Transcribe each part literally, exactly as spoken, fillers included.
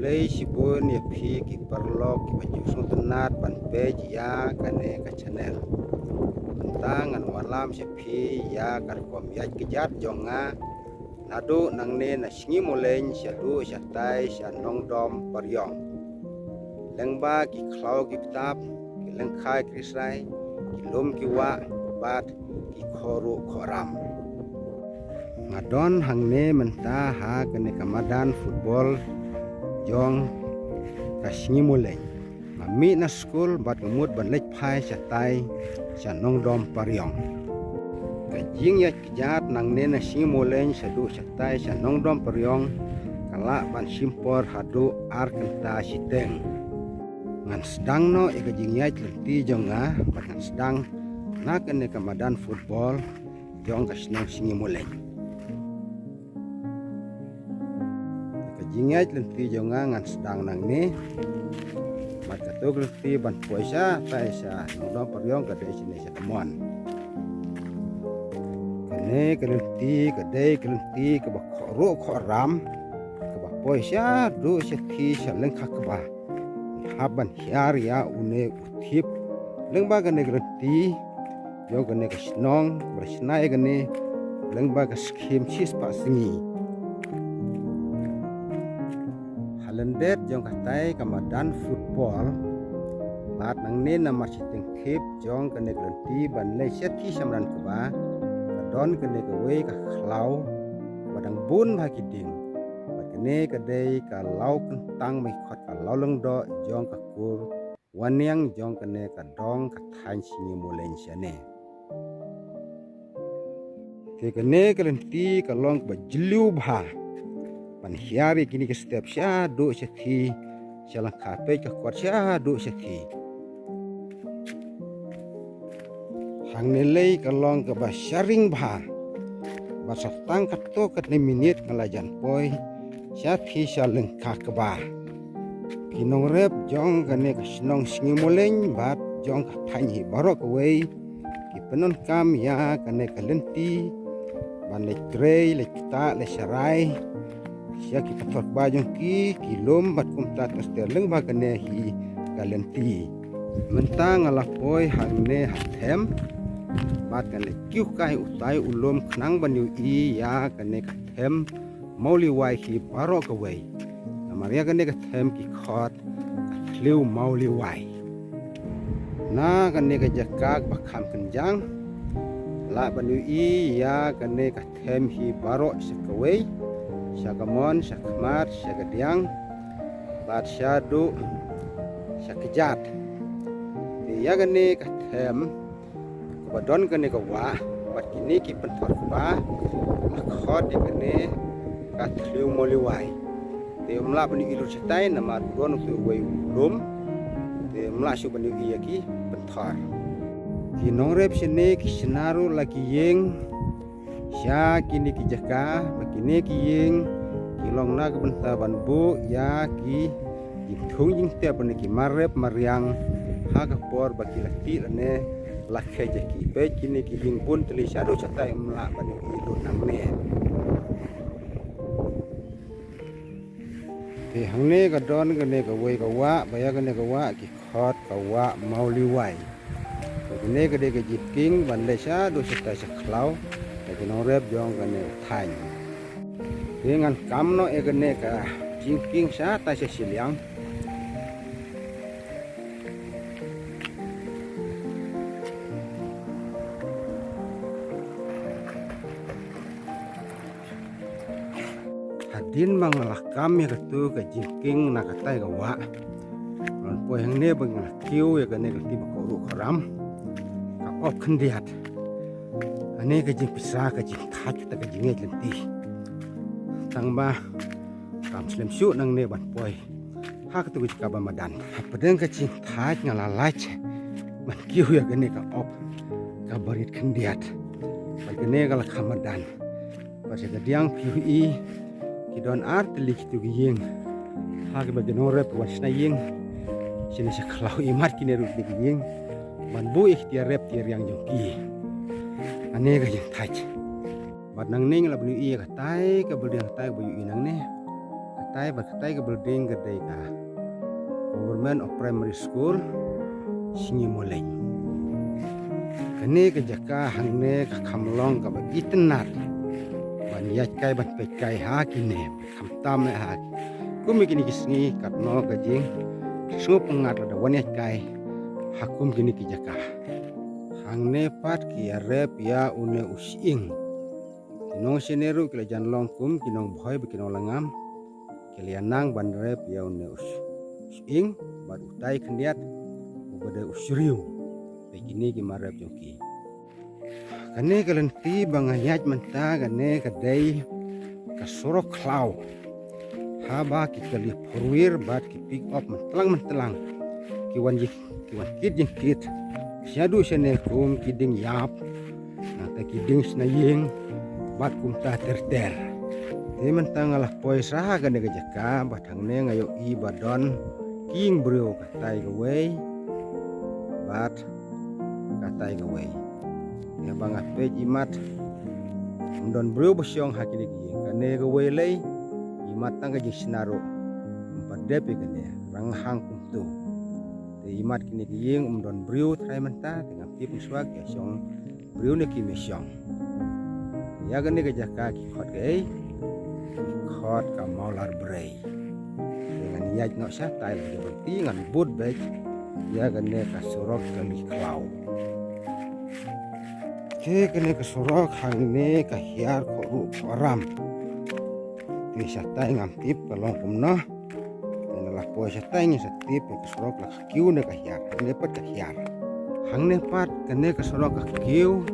Khublei shibun ïa phi ki paralok kiba ju sngewtynnat ban peit ïa kane ka channel. Mynta ngan wallam sha phi ïa ka rukom ïaid kjat jong nga naduh nangne na Sngi Mulein shaduh shatai sha Nongdom Pariong. Lyngba ki khlaw ki btap, ki lyngkha ki ksai, ki lum ki wah bad ki khohruh khohram. Nga don hangne mynta ha kane ka madan football jong ka Sngi Mulein. Nga mih na skul bad nga mut ban leit phai shatai sha Nongdom Pariong. Ka jingïaid kjat nangne na Sngi Mulein shaduh shatai sha Nongdom Pariong ka lah ban shim por haduh ar kynta shiteng. Ngan sdang noh ïa ka jingïaid lynti jong nga bad ngan sdang na kane ka madan football jong ka shnong Sngi Mulein. Ka jingïaid lynti jong nga ngan sdang nangne. Bad kato ka lynti ban poi shatai sha Nongdom Pariong ka dei shane sha kamon. Kane ka lynti ka dei ka lynti kaba khohruh khohram, kaba poi shaduh shathie sha lyngkha kba. Hap ban hiar ïa une u thip lyngba kane ka lynti jong kane ka shnong, ba shna ïa kane lyngba ka skhim shispah sngi. Ha lyndet jong katai ka madan football, bad nangne namar shiteng thip jong kane ka lynti ban leit shathie sha madan kba, ka don kane kawei ka khlaw ba dang bun bha ki dieng. Bad kane ka dei ka law kyntang, me khot ka law lyngdoh jong ka kur Wanniang jong kane ka dong ka thaiñ Sngi Mulein shane. Te kane ka lynti ka long kaba jylliew bha ban hiar ïa kine ki step shaduh shathie sha lyngkha, peit ka kot shaduh shathie. Hangne lei ka long kaba sharing bha. Bad sa tang katto katne minit nga la jan poi shathie sha lyngkha kba. Ki nongrep jong kane ka shnong Sngi Mulein bad jong ka thaiñ hi baroh kawei ki pyndonkam ïa kane ka lynti ban leit trei, leit ktah, leit sharai sha ki pathor kba jong ki, ki lum bad kumta ter ter lyngba kane hi ka lynti. Mynta nga la poi hangne ha them bad ngan leit kiew kai utai u lum khnang ban ïohi ïa kane ka them Mawliwai hi baroh kawei. Namar ïa kane ka them ki khot ka thliew Mawliwai. Na kane ka jaka kaba kham kynjang lah ban ïohi ïa kane ka them hi baroh sha kawei, sha kamon, sha khmat, sha kadiang bad shaduh sha kjat. Te ïa kane ka them kaba don kane ka wah bad kine ki pynthor kba la khot ïa kane ka thliew Mawliwai. Te ym lah ban ïohi lut shatai namar u don uwei u lum. Te ym lah shuh ban ïohi ïa ki pynthor. Ki nongrep shane ki shna ruh la ki ïing sha kine ki jaka, ba kine ki ïing ki long na ka bynta ban buh ïa ki jingthung jingtep ne ki mar rep mar riang ha ka por ba ki la tih lane la khet ïa ki. Peit kine ki ïing bun tylli shaduh shatai, ym lah ban ïohi lut nangne. Te hangne ka don kane kawei ka wah, ba ïa kane ka wah ki khot ka wah Mawliwai. Te kane ka dei ka jingkieng ban leit shaduh shatai sha khlaw ïa ki nongrep jong kane ka thaiñ. Te ngan kam noh ïa kane ka jingkieng shatai sha shiliang. Hadien ba nga la kam ïa katu ka jingkieng na katai ka wah, ngan poi hangne ba nga la kiew ïa kane ka lynti ba khohruh khohram, ka op khyndiat. Kane ka jingpisa, ka jingthait, kata ka jingïaid lynti. Tang ba kam slem shuh nangne ban poi ha katu ka jaka ba madan. Hapdeng ka jingthait nga la lait ban kiew ïa kane ka op kaba rit khyndiat. Bad kane ka la kham madan. Bad sha kadiang phi ïohi ki don ar tylli kitu ki ïing ha kiba ki nongrep ki wan shna ïing shane sha khlaw, imat kine ruh ki ïing ban buh ïa ki tiar rep tiar riang jong ki. Kane ka jingthait. Bad nangne nga la ban ïohi ïa katai ka building, katai kaba ïohi nangne. Katai ba katai ka building ka dei ka Government of Primary School Sngi Moleng. Kane ka jaka hangne ka kham long kaba itynnad ban ïaid kai ban peit kai ha kine, khamtam eh ha ki. Kum ïa kine ki sngi katno ka jingsngewpyngngad lada wan ïaid kai ha kum kine ki jaka. Hangne pat ki ïarep ïa une u shyieng. Ki nong shane ruh ki la jan long kum ki nong Bhoi bad ki nong Langam. Ki la ïa nang ban rep ïa une u shyieng bad utai khyndiat uba dei u shriew. Te kine ki marep jong ki. Kane ka lynti ba nga ïaid mynta kane ka dei ka surok khlaw. Haba ki kali four wheeler bad ki pick up myntlang myntlang ki wan jik ki wan kit jingkit. Shaduh shane kum ki dieng ïap, nangta ki dieng sna ïing bad kumta ter ter. Te mynta nga la poi sha kane ka jaka bad hangne nga ïohi ba don ki ïing briew katai kawei bad katai kawei. Ïa ba nga peit imat ym don briew ba shong ha kine ki ïing. Kane kawei lei imat tang ka jingshna ruh ym pat dep ïa kane, ranghang kumto. Te imat kine ki ïing ym don briew trai mynta, te ngam tip mynshuwa ki ïa shong briew ne kim ïa shong. Ïa kane ka jaka ki khot kaei? Ki khot ka Mawlarbrei. Te ngan ïaid noh shatai la ka jong ka lynti, ngan bud beit ïa kane ka surok kali khlaw. Te kane ka surok hangne ka hiar khohruh khohram. Te shatai ngam tip ka long kumno. Te na la poi shatai ngin sa tip ka surok la ka kiew ne ka hiar. Hangne pat ka hiar. Hangne pat kane ka surok ka kiew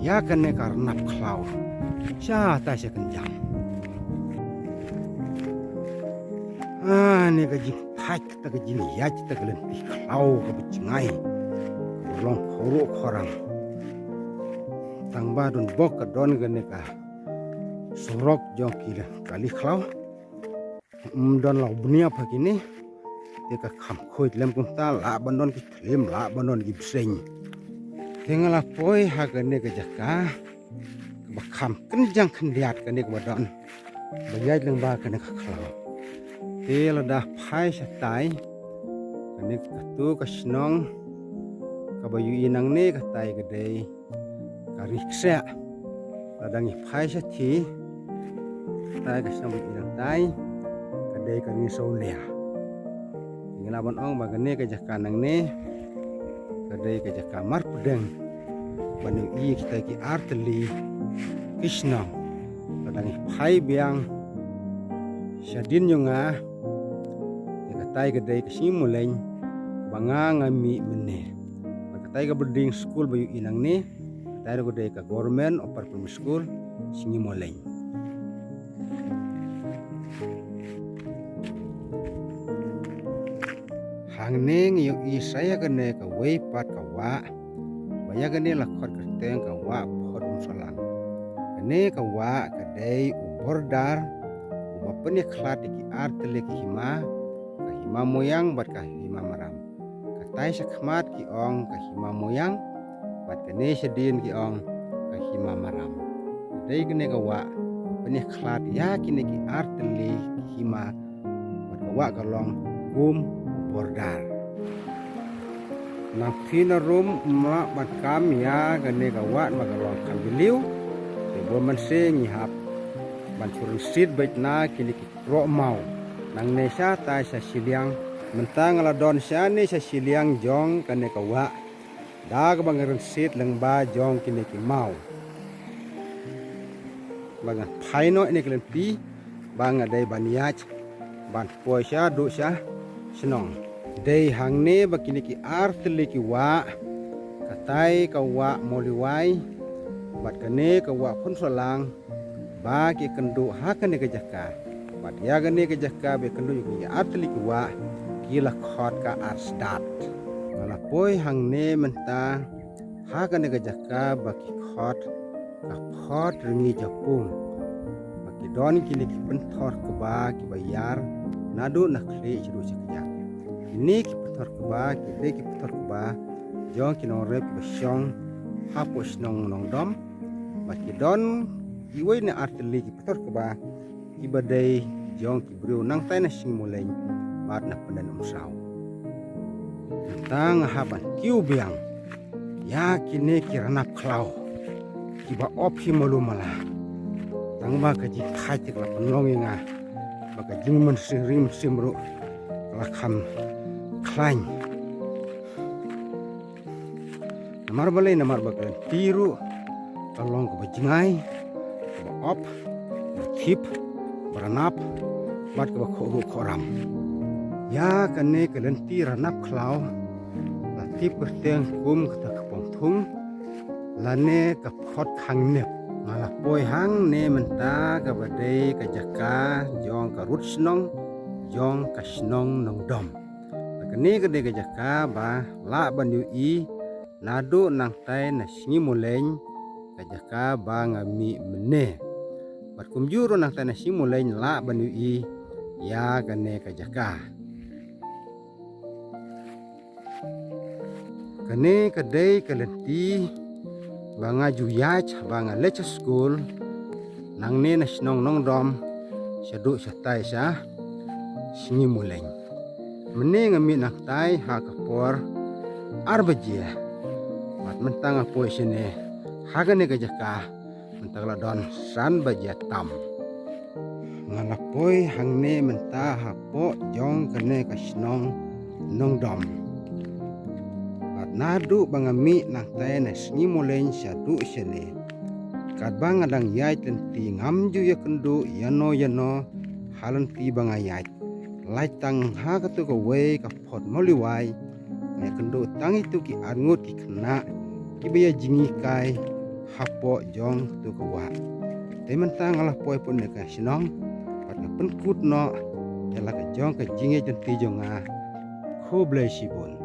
ïa kane ka rnap khlaw. Shatai sha kynjang. Ah, ne ka jingthait ta ka jingïaid ta ka lynti khlaw kaba jngai. Long khohruh khohram. Tang ba don bok ka don kane ka surok jong ki kali khlaw. Ym don la u bniap ha kine. Te ka kham khuid lem kumta lah ban don ki khlim, lah ban don ki bseiñ. Te nga la poi ha kane ka jaka kaba kham kynjang khyndiat kane kaba don ba ïaid lyngba kane ka khlaw. Te lada phai shatai kane katu ka shnong kaba ïohi nangne katai ka dei ka Ri Kseh. Lada ngi phai shathie, tai ka shnong ba ïohi nangtai ka dei ka Ri Sawlia. Ngi lah ban ong ba kane ka jaka nangne ka dei ka jaka marpdeng ban ïohi kita ki artylli ki shnong. Lada ngi phai biang shadien jong nga, te katai ka dei ka Sngi Moleng ba nga nga mih mynne. Bad katai ka building school ba ïohi nangne, katai ruh ka dei ka Government Upper Primary School Sngi Moleng. Hangne ngi ïohi sa ïa kane kawei pat ka wah ba ïa kane la khot kyrteng ka wah Phot Umsolang. Kane ka wah ka dei u bordar uba pynïakhlad ïa ki artylli ki hima, ka Hima Moiang bad ka Hima Maram. Katai shakhmat ki ong ka Hima Moiang bad kane shadien ki ong ka Hima Maram. Dei kane ka wah pynïakhlad ïa kine ki artylli ki hima bad ka wah ka long kum u bordar. Nang phi na rum ym lah ban kam ïa kane ka wah namar ka long kham jylliew. Te bun mynsiem ngi hap ban shu rynsied beit na kine ki roh maw. Nangne shatai sha shiliang, mynta nga la don shane sha shiliang jong kane ka wah da kaba nga rynsied lyngba jong kine ki maw. Ba ngan phai noh ïa kane ka lynti ba nga dei ban ïaid ban poi shaduh sha shnong. Dei hangne ba kine ki artylli ki wah, katai ka wah Mawliwai bad kane ka wah Phunsolang, ba ki kynduh ha kane ka jaka. Bad ïa kane ka jaka ba kynduh ïa ki artylli ki wah ki la khot ka Arsdat. Nga la poi hangne mynta ha kane ka jaka ba ki khot ka Phot Ryngi Japung. Ba ki don kine ki pynthor kba kiba ïar naduh na khlieh shaduh sha kjat. Kine ki pynthor kba ki dei ki pynthor kba jong ki nongrep kiba shong hapoh shnong Nongdom. Bad ki don kiwei ne artylli ki pynthor kba kiba dei jong ki briew nangtai na Sngi Muleiñ bad na Pyndenumsaw. Nangta nga hap ban kiew biang ïa kine ki ranap khlaw kiba op hi malu mala. Tang ba ka jingkhait ka la pynlong ïa nga, ba ka jingmynsiem rim sim ruh ka la kham khlaiñ. Namar balei? Namar ba ka lynti ruh ka long kaba jngai, kaba op, kaba thip, ba ranap bad kaba khohruh khohram. Ïa kane ka lynti ranap khlaw la tip kyrteng kum kata ka pongthung lane ka phot khangnep. Nga la poi hangne mynta kaba dei ka jaka jong ka rud shnong jong ka shnong Nongdom. Kane ka dei ka jaka ba lah ban ïohi naduh nangtai na Sngi Muleiñ, ka jaka ba nga mih mynne. Bad kumjuh ruh nangtai na Sngi Muleiñ lah ban ïohi ïa kane ka jaka. Kane ka dei ka lynti ba nga ju ïaid ba nga leit sha skul nangne na shnong Nongdom shaduh shatai sha Sngi Muleiñ. Mynne nga mih nangtai ha ka por ar baje. Bad mynta nga poi shane ha kane ka jaka mynta ka la don san baje tam. Nga la poi hangne mynta hapoh jong kane ka shnong Nongdom. Bad naduh ba nga mih nangtai na Sngi Muleiñ shaduh shane, katba nga dang ïaid lynti ngam ju ïakynduh ïano ïano ha lynti ba nga ïaid. Lait tang ha katu kawei ka phot mawliwai nga ïakynduh tang itu ki arngut ki khynnah kiba ïa jngi kai hapoh jong katu ka wah. Te mynta nga la poi pun ne ka shnong bad nga pynkut noh ïa la ka jong ka jingïaid lynti jong nga. Khublei shibun.